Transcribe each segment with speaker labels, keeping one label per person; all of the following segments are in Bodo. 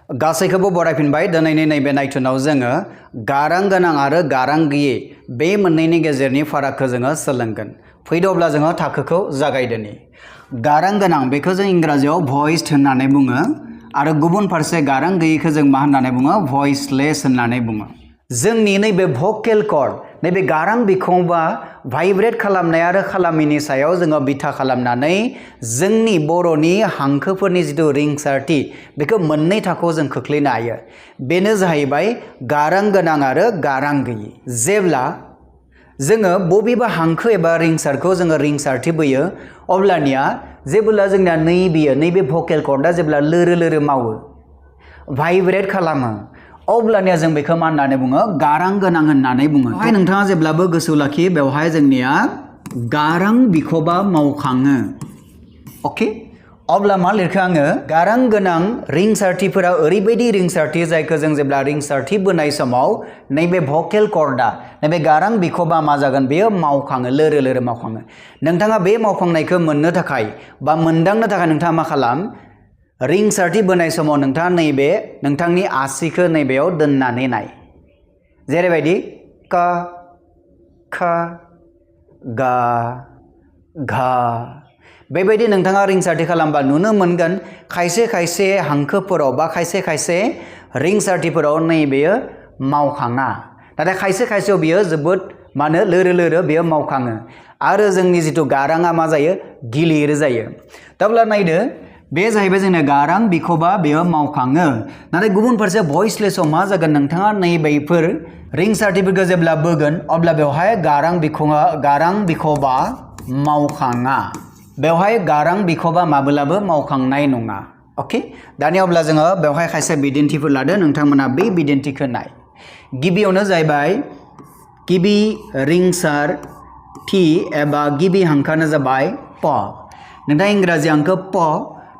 Speaker 1: गासैखौबो बरायफिनबाय दिनैनि नैबे नायथुनाव जोङो गारां गोनां आरो गारां गैयै बे मोननैनि गेजेरनि फारागखौ जोङो सोलोंगोन। फैदो अब्ला जोङो थाखोखौ जागायदोनि। गारां गोनां बेखौ जों इंराजियाव भइस्ड होननानै बुङो आरो गुबुन फारसे गारां गैयैखौ जों मा होननानै बुङो भइसलेस होननानै बुङो। जोंनि नैबे भकेल कर्ड नैबे गारां बिखंबा भाइब्रेट खालामनाय आरो खालामिनि सायाव जोङो बिथा खालामनानै जोंनि बर'नि हांखोफोरनि जिथु रिंसारथि बेखौ मोननै थाखोआव जों खोख्लैनो हायो। बेनो जाहैबाय गारां गोनां आरो गारां गैयै। जेब्ला जोङो बबेबा हांखो एबा रिंसारखौ जोङो रिंसारथि बोयो अब्लानिया जेब्ला जोंना नैबे भकेल कर्डआ जेब्ला लोरो लोरो मावो भाइब्रेट खालामो अब्लानिया जों बेखौ मा होननानै बुङो गारां गोनां होननानै बुङो। बेवहाय नोंथाङा जेब्लाबो गोसोआव लाखि बेवहाय जोंनिया गारां बिखबा मावखाङो। अके अब्ला मा लिरखो आङो गारां गोनां रिंसारथिफोरा ओरैबायदि रिंसारथि जायखौ जों जेब्ला रिंसारथि बोनाय समाव नैबे भकेल कर्डआ नैबे गारां बिखबा मा जागोन बेयो मावखाङो लोरो लोरो मावखाङो। नोंथाङा बे मावखांनायखौ मोननो थाखाय बा मोनदांनो थाखाय नोंथाङा मा खालाम रिंसारथि बोनाय समाव नोंथाङा नैबे नोंथांनि आसिखौ नैबेयाव दोननानै नाय। जेरैबायदि क ख गा घा बेबायदि नोंथाङा रिंसारथि खालामबा नुनो मोनगोन खायसे खायसे हांखोफोराव बा खायसे खायसे रिंसारथिफोराव नैबेयो मावखाङा नाथाय खायसे खायसेयाव बियो जोबोद मानो लोरो लोरो बियो मावखाङो आरो जोंनि जिथु गाराङा मा जायो गिलिर जायो। अब्ला नायदो बे जाहैबाय जोंना गारां बिखबा बेयो मावखाङो नाथाय गुबुन फारसे भइसलेसआव मा जागोन नोंथाङा नैबेफोर रिंसारथिफोरखौ जेब्ला बोगोन अब्ला बेवहाय गारां बिखबा मावखाङा। बेवहाय गारां बिखबा माब्लाबो मावखांनाय नङा। अके दानिया अब्ला जोङो बेवहाय खायसे बिदिन्थिफोर लादो नोंथांमोना बे बिदिन्थिखौ नाय। गिबियावनो जाहैबाय गिबि रिंसारथि एबा गिबि हांखोआनो जाबाय प। नोंथाङा इंराजि हांखो प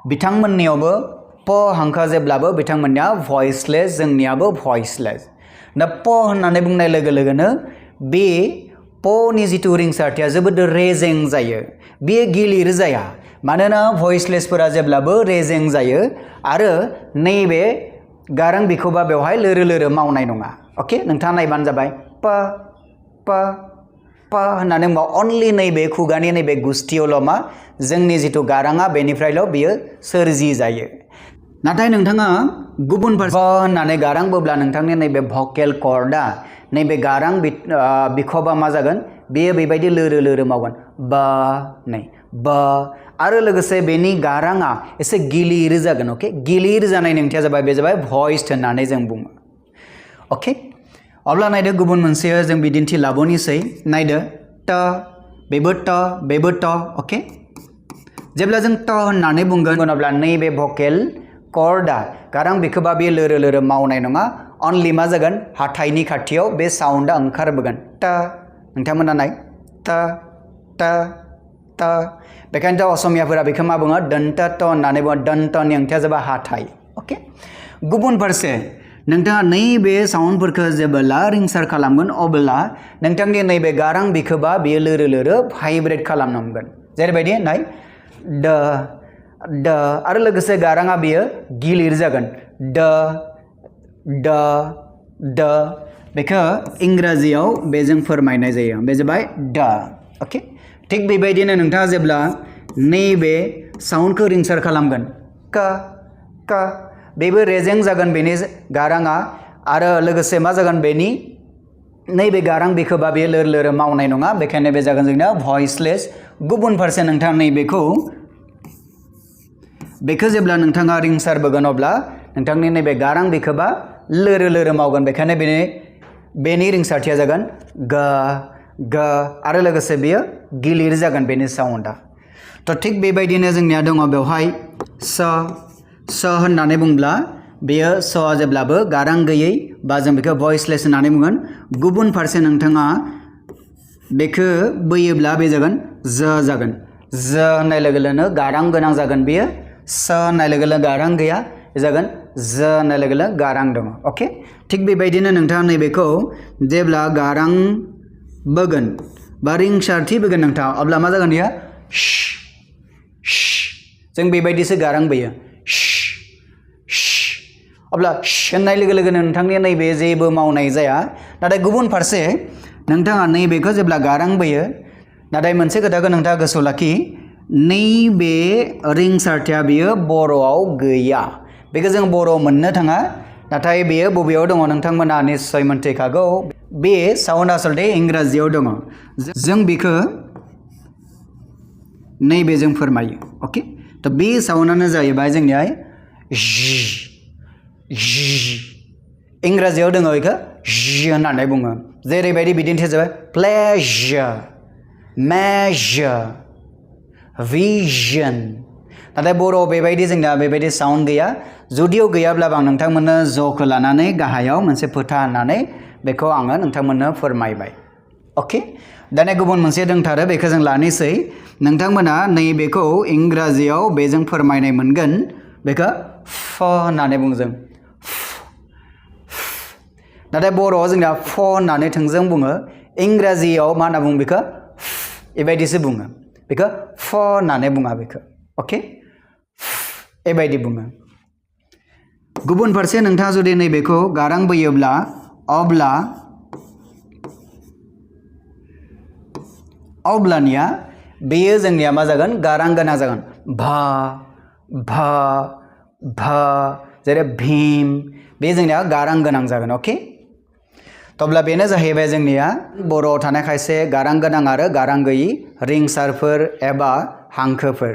Speaker 1: बिथांमोननियावबो प हांखोआ जेब्लाबो बिथांमोननिया भइसलेस जोंनियाबो भइसलेस। दा प होननानै बुंनाय लोगो लोगोनो बे पनि जिथु रिंसारथिया जोबोद रेजें जायो बेयो गिलिर जाया मानोना भइसलेसफोरा जेब्लाबो रेजें जायो आरो नैबे गारां बिखबा बेवहाय लोरो लोरो मावनाय नङा। अके नोंथाङा नायबानो जाबाय प प प होननानै बुङो अनलि नैबे खुगानि नैबे गुस्थियावल' मा जोंनि जिथु गाराङा बेनिफ्रायल' बियो सोरजि जायो। नाथाय नोंथाङा गुबुन फारसे होननानै गारां बोब्ला नोंथांनि नैबे भकेल कर्डआ नैबे गारां बिखबा मा जागोन बेयो बेबायदि लोरो लोरो मावगोन बा नै बा आरो लोगोसे बेनि गाराङा एसे गिलिर जागोन। अके गिलिर जानायनि ओंथिया जाबाय बे जाबाय भइस्ड होननानै जों बुङो। अके अब्ला नायदो गुबुन मोनसे जों बिदिन्थि लाबोनोसै नायदो ट बेबो ट। अके जेब्ला जों ट होननानै बुंगोन अब्ला नैबे भकेल कर्डआ गारां बिखबा बे लोरो लोरो मावनाय नङा अनलि मा जागोन हाथाइनि खाथियाव बे साउन्डआ ओंखारबोगोन ट। नोंथांमोना नाय ट ट ट बेखायनोथ' असमियाफोरा बेखौ मा बुङो दन्त ट होननानै बुङो। दन्तनि ओंथिया जाबाय हाथाइ। अके गुबुन फारसे नोंथाङा नैबे साउन्डफोरखौ जेब्ला रिंसार खालामगोन अब्ला नोंथांनि नैबे गारां बिखबा बेयो लोरो लोरो भाइब्रेट खालामनांगोन। जेरैबायदि नाय ड ड आरो लोगोसे गाराङा बेयो गिलिर जागोन ड ड ड बेखौ इंराजियाव बेजों फोरमायनाय जायो बे जाबाय ड। अके थिग बेबायदिनो नोंथाङा जेब्ला नैबे साउन्डखौ रिंसार खालामगोन क क बेबो रेजें जागोन बेनि गाराङा आरो लोगोसे मा जागोन बेनि नैबे गारां बिखबा बेयो लोर लोरो मावनाय नङा बेखायनो बे जागोन जोंना भइसलेस। गुबुन फारसे नोंथाङा नैबेखौ जेब्ला नोंथाङा रिंसार बोगोन अब्ला नोंथांनि नैबे गारां बिखबा लोरो लोरो मावगोन बेखायनो बेनि रिंसारथिया जागोन ग ग आरो लोगोसे बेयो गिलिर जागोन बेनि साउन्डआ। थ' थिग बेबायदिनो जोंनिया दङ बेवहाय स होननानै बुंब्ला बेयो सआ जेब्लाबो गारां गैयै बा जों बेखौ भइसलेस होननानै बुंगोन। गुबुन फारसे नोंथाङा बेखौ बोयोब्ला बे जागोन ज जागोन ज होननाय लोगो लोगोनो गारां गोनां जागोन बेयो स होननाय लोगो लोगो गारां गैया जागोन ज होननाय लोगो लोगो गारां दङ। अके थिग बेबायदिनो नोंथाङा नैबेखौ जेब्ला गारां बोगोन बा रिंसारथि बोगोन नोंथाङा अब्ला मा जागोन बेयो जों बेबायदिसो गारां बोयो अब्ला होननाय लोगो लोगोनो नोंथांनि नैबे जेबो मावनाय जाया नाथाय गुबुन फारसे नोंथाङा नैबेखौ जेब्ला गारां बोयो नाथाय मोनसे खोथाखौ नोंथाङा गोसोआव लाखि नैबे रिंसारथिया बेयो बर'आव गैया बेखौ जों बर'आव मोननो थाङा नाथाय बेयो बबेयाव दङ नोंथांमोना निश्चय मोनथिखागौ बे साउन्ड आसलथे इंराजियाव दङ जों बेखौ नैबेजों फोरमायो अके थ' बे साउन्डआनो जाहैबाय जोंनिया इंराजियाव दङ बेखौ होननानै बुङो जेरैबायदि बिदिन्थिया जाबाय प्लेजर मेजर vision नाथाय बर'आव बेबायदि जोंना बेबायदि साउन्ड गैया जुदियाव गैयाब्लाबो आं नोंथांमोननो ज'खौ लानानै गाहायाव मोनसे फोथा होननानै बेखौ आङो नोंथांमोननो फोरमायबाय अके दानिया गुबुन मोनसे दंथारो बेखौ जों लानोसै नोंथांमोना नैबेखौ इंराजियाव बेजों फोरमायनाय मोनगोन बेखौ फ होननानै बुङो जों नाथाय बर'आव जोंना फ होननानै थोंजों बुङो इंराजियाव मा होनना बुङो बेखौ बेबायदिसो बुङो बेखौ फ होननानै बुङा बेखौ अके बेबायदि बुङो गुबुन फारसे नोंथाङा जुदि नैबेखौ गारां बोयोब्ला अब्लानिया बेयो जोंनिया मा जागोन गारां गोनां जागोन भा भा भा जेरै भीम बे जोंनिया गारां गोनां जागोन अके अब्ला बेनो जाहैबाय जोंनिया बर'आव थानाय खायसे गारां गोनां आरो गारां गैयि रिंसारफोर एबा हांखोफोर